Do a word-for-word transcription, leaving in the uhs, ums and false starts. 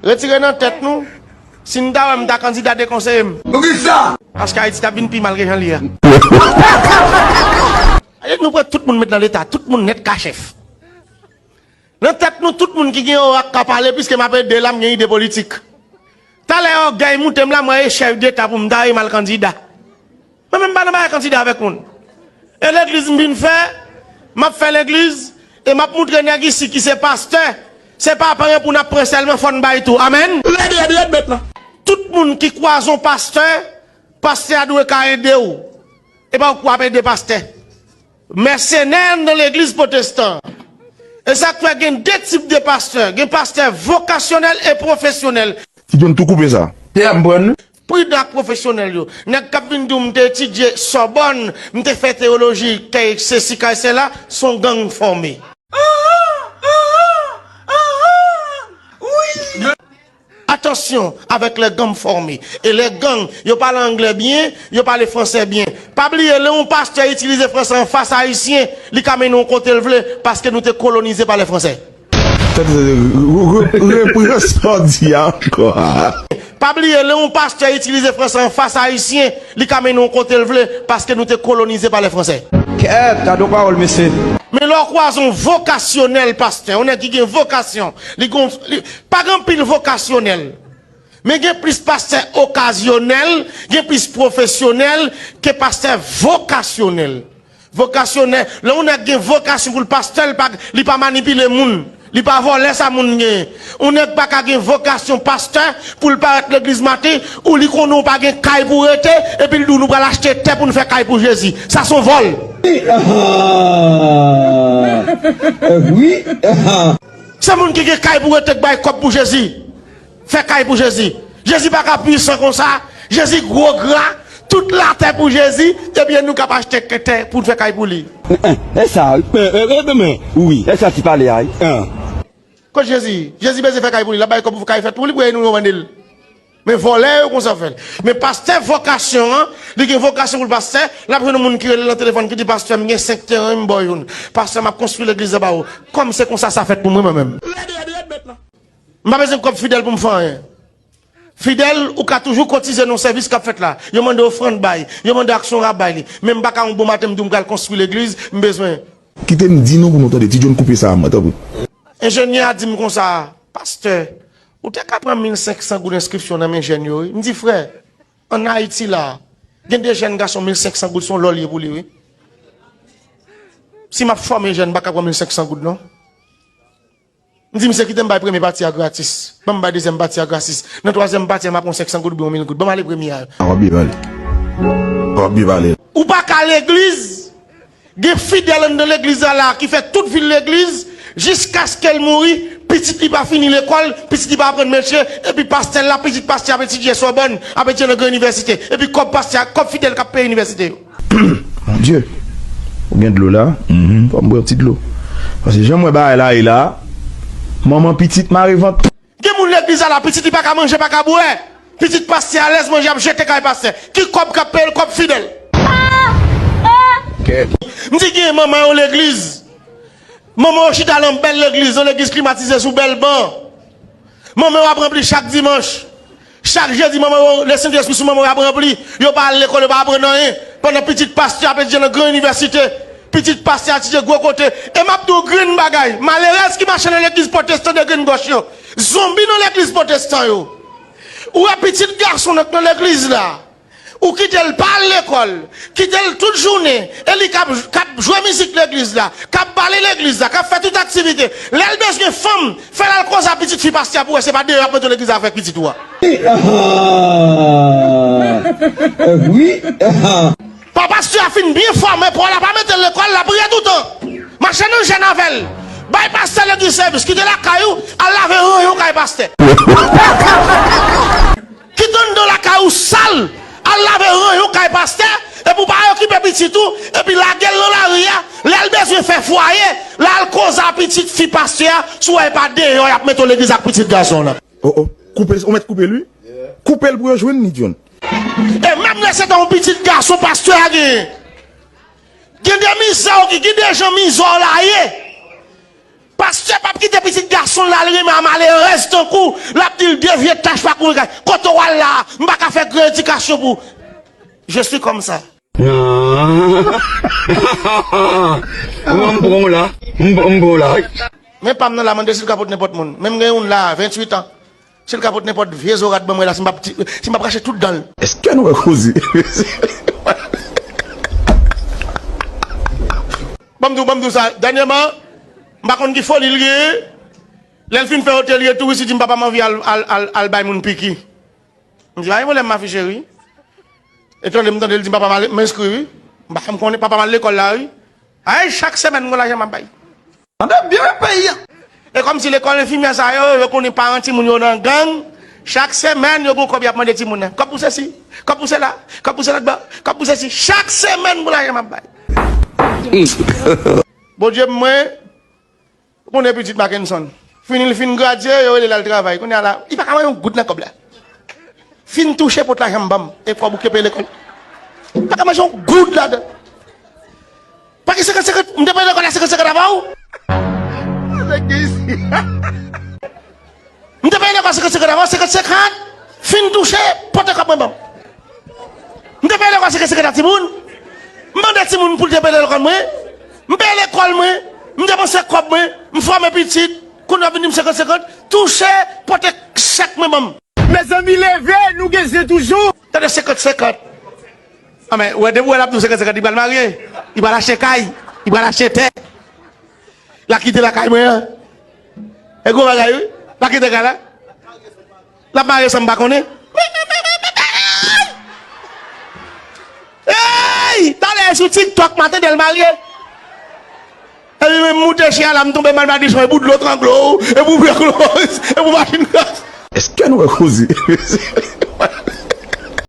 Retire nan tèt nou, si n ta wè m ta kandida, dekonseye m. Poukisa? Paske Ayiti t ap vin pi mal ke jan l ye a. Aye, nou pran tout moun met nan Leta, tout moun nèt ka chèf. Nan tèt nou, tout moun ki gen orak ka pale, piske m ap ede la, m gen ide politik. Talè ògèy moute m la, m wè echèv deta pou m ta ye m al kandida. Mwen menm m pa nan bagay kandida avèk moun. E legliz m vin fè, m ap fè legliz, e m ap moutre nèg isi ki se pastè, se pa pran pou n ap pran sèlman, fò n bay tou. Amèn? Rèd, rèd, rèd, mèt la. Tout moun ki kwaze yon pastè, pastè a dwe ka ede w. E pa ou k ap ede pastè. Mèsenè nan legliz pwotestan. E sa k fè gen de tip de pastè. Gen pastè vokasyonèl e pwofesyonèl. Ti John tou koupe sa. Te ap pran nou. Pridan ak pwofesyonèl yo. Nèg k ap vin di w, "M te etidye Sòbòn, m te fè teyoloji, kay sesi, kay sela," se yon gang fòme. Atansyon avèk lè gang fòme. E lè gang, yo pale anglè byen, yo pale fransè byen. Pa bliye, lè yon pastè itilize fransè anfas ayisyen, li ka mennen w kote l vle, paske nou te kolonize pa lè fransè. Tande, re- re- repran sa w di a ankò a. Pa bliye, lè yon pastè itilize fransè anfas ayisyen, li ka mennen w kote l vle, paske nou te kolonize pa lè fransè. Kèt, gade yon pawòl, mesye. Men lè w kwaze yon vokasyonèl pastè, yon nèg ki gen vokasyon, li gon, li, pa gen anpil vokasyonèl. Men gen plis pastè okazyonèl, gen plis pwofesyonèl ke pastè vokasyonèl. Vokasyonèl, lè yon nèg gen vokasyon pou l pastè, li pa, li pa manipile moun. Li pa vòlè sa moun genyen. Yon nèg pa ka gen vokasyon pastè pou l parèt legliz maten, ou li konnen w pa gen kay pou w rete, epi l di w nou pral achte tè pou n fè kay pou Jezi. Sa se yon vòl. Ah, wi. Ah. Se moun ki gen kay pou rete k bay kòb pou Jezi. Fè kay pou Jezi. Jezi pa ka pwisan konsa. Jezi gwo gra. Tout latè pou Jezi. Ebyen nou k ap achte tè pou n fè kay pou li. Eh, eh, e sa, eh, eh, eh, men, wi, e sa ti pale a, wi. Ah. Kot Jezi? Jezi bezwen fè kay pou li. L ap bay kòb pou kay fèt pou li, pou nou yo vande l. Men vòlè yo konsa fè l. Men pastè vokasyon an, li gen vokasyon pou l pastè, l ap jwenn yon moun ki rele l nan telefòn ki di, "Pastè, m gen senk teren, m ba w youn. Pastè, m ap konstwi legliz la ba ou." Kòm se konsa sa fèt pou mwen, mwen menm. Rèd, rèd, rèd, mèt la. M pa bezwen kòb Fidèl pou m fè anyen. Fidèl, ou ka toujou kotize nan sèvis k ap fèt la. Yo mande ofrann, bay. Yo mande aksyon rab, bay li. Men m pa ka yon bon maten m di w m pral konstwi legliz, m bezwen. Kite m di nou pou nou tande. Ti John koupe sa a, mwen, tanpri. Enjenyè a di m konsa, "Pastè, ou te ka pran mil senk san goud enskripsyon nan men jèn yo, wi." M di, "Frè, ann Ayiti la, gen de jèn gason mil senk san goud se yon lò l ye pou li, wi. Si m ap fòme jèn, m pa ka pran mil senk san goud, non." M di, "Misye, kite m bay premye pati a gratis. Ban m bay dezyèm pati a gratis. Nan twazyèm pati a, m ap pran senk san goud oubyen yon mil goud. Ban m ale premye a." W ap byen pale. W ap byen pale. Ou pa ka legliz. Gen fidèl anndan legliz la la ki fè tout vi l legliz, jiskaske l mouri, pitit li pa fini lekòl, pitit li pa aprann metye, epi pastè la, pitit pastè ap etidye Sòbòn, ap etidye nan gran inivèsite, epi kòb pastè, kòb fidèl k ap peye inivèsite yo. Mon Dye, ou gen dlo la? Fò m bwè yon ti dlo. Paske jan m wè bagay la ye la, manman pitit mare vant. Gen moun legliz la la, pitit li pa ka manje, pa ka bwè. Pitit pastè alèz manje, ap jete kay pastè. Ki kòb k ap peye l? Kòb fidèl. M di gen manman yon legliz. Manman yo chita nan bèl legliz, yon legliz klimatize sou bèl ban. Manman yo ap ranpli chak dimanch. Chak jedi, manman yo, Lesentespri sou manman yo ap ranpli. Yo pa al lekòl, yo pa aprann anyen. Pandan pitit pastè ap etidye nan gran inivèsite. Pitit pastè ap etidye gwo kote. E m ap di w grenn bagay. Malerèz ki mache nan legliz pwotestan de grenn gòch yo. Zonbi nan legliz pwotestan yo. Ou wè pitit gason w k nan legliz la. Ou kite l pa al lekòl, kite l tout jounen, e li k ap, k ap jwe mizik legliz la, k ap pale legliz la, k ap fè tout aktivite. Lè l bezwen fanm, fè l al koze a pitit fi pastè a pou wè se pa deyò y ap mete w legliz la avèk pitit ou a. Ah, wi. Pa pastè a fin byen fòme pou w la, pa mete l lekòl, l ap priye toutan. Mache nan jèn avè l. Bay pastè legliz sèvis, kite lakay ou, al lave ranyon kay pastè. Kite anndan lakay ou sal, al lave ranyon kay pastè, epi w pa okipe pitit ou, epi lage l nan lari a, lè l bezwen fè fwaye, l al koze a pitit fi pastè a, si w wè e pa deyò y ap mete w legliz ak pitit gason w lan. Oh, oh. Koupe l, ou mèt koupe l, wi. Koupe l pou yo jwenn li, John. E menm lè se te yon pitit gason pastè a genyen. Gen de mizè w ki, gen de jan mizè w la ye. Pastè p ap kite pitit gason l al renmen a malerèz tankou l ap di l de vye tach pa kouvri kay. Kote w al la a? M pa ka fè gran edikasyon pou. Je suis comme ça. Ah. M pran w la. M m pran w la. Men pa m nan la, mande si l ka pot nenpòt moun. Men m gen youn la, venntuit an. Si l ka pot nenpòt vye zo rad ban mwen la, si m p ap ti, si m p ap rache tout dan l. Èske nou wè koze? Ban m di w, ban m di w sa, dènyèman, m pa konn ki foli l genyen. Lè l fin fè otèl li, touris, li di m, "Papa m anvi al, al, al, al bay moun piki." M di, "Pa gen pwoblèm, ma fille chérie." E tande m tande l di m, "Papa m al, m enskri, wi." M pa fè m konnen, "Papa m al lekòl la, wi." Ay, chak semèn, m gon lajan m ap bay. Tande byen peyi a. E kòmsi lekòl enfimyè sa yo, yo konnen paran timoun yo nan gang. Chak semèn, yo gon kòb y ap mande timoun nan. Kòb pou sesi, kòb pou sela, kòb pou sela, kòb pou sesi. Chak semèn, m gon lajan m ap bay. Bondye mwen, ou konnen pitit Mackenson. Fini l fin gradye, yo rele l al travay. Kounye a la, li pa ka manje yon goud nan kòb la. Fin touche pot lajan m ban m, e kòb ou ki peye lekòl. Li pa ka manje yon goud ladan. Pa gen senkant senkant, m te peye lekòl la senkant senkant avan ou? Nèg ki isi. M te peye lekòl senkant senkant avan, senkant senkant, fin touche, pote kòb mwen ban m. M te peye lekòl senkant senkant a timoun. M mande timoun pou l te peye lekòl mwen. M peye lekòl mwen. M depanse kòb mwen. M fòme pitit. Kounye a vin di m senkant senkant. Touche, pote chèk mwen ban m. Mezanmi, leve, nou gen zen toujou. Tande senkant senkant. A men, wè, depi w wè l ap di w senkant senkant, li pral marye. Li pral achte kay. Li pral achte tè. L a kite lakay mwen an. E gwo bagay, wi. L a kite kay la. L ap marye san m pa konnen. Ey! Talè sou TikTok, m a tande l marye. Epi mwen m moute chen an la, m tonbe mal madichon, epi w dlo trangle w, epi w pran kloz, epi w machin gaz. Èske nou wè koze?